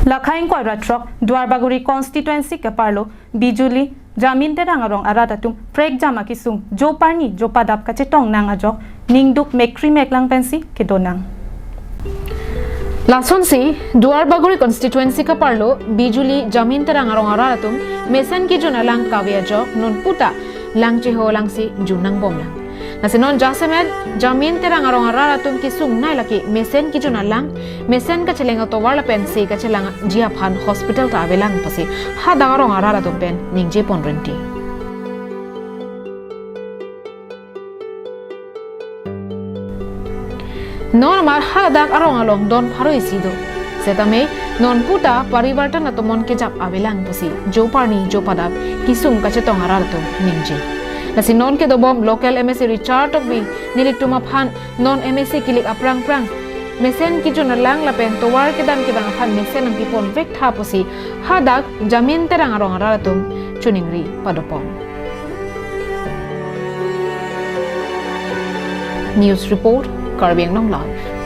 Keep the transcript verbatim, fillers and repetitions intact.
Lakha ingkoi ra throk Duarbagori constituency keparlo Bijuli Jamin Terang arong arat atum prekjam akisung jo parni jo padap kachetong nang ajok ningduk mekri meklang pensi kedo nang. Lasonsi Duarbagori constituency keparlo Bijuli Jamin Terang arong arat atum mesen kejun alang kave ajok non puta lang cheho langsi jun nangbom lang. Lasi non jasemet Jamin Terang arong arat atum kesung nai lake mesen kejun alang, mesen kacheleng atovar lapen se kachelang ji aphan hospital ta avelang pusi hadak arong arat atum pen ningje pon rinti. Non amar hadak arong along don pharo isi do. Setame non puta parivartan atomon kejap avelang pusi jo parni jo padap kisung kachetong arat atum ningje. Lasi non kedobom local M A C Richard Tokbi nelitum aphan non M A C kilik aphrang phrang mesen kejun alang lapen tovar kedam kedam aphan mesen nangpipon vek tha pusi hadak Jamin Terang arong arat atum choningri padopon. News report, Karbi Anglong Live.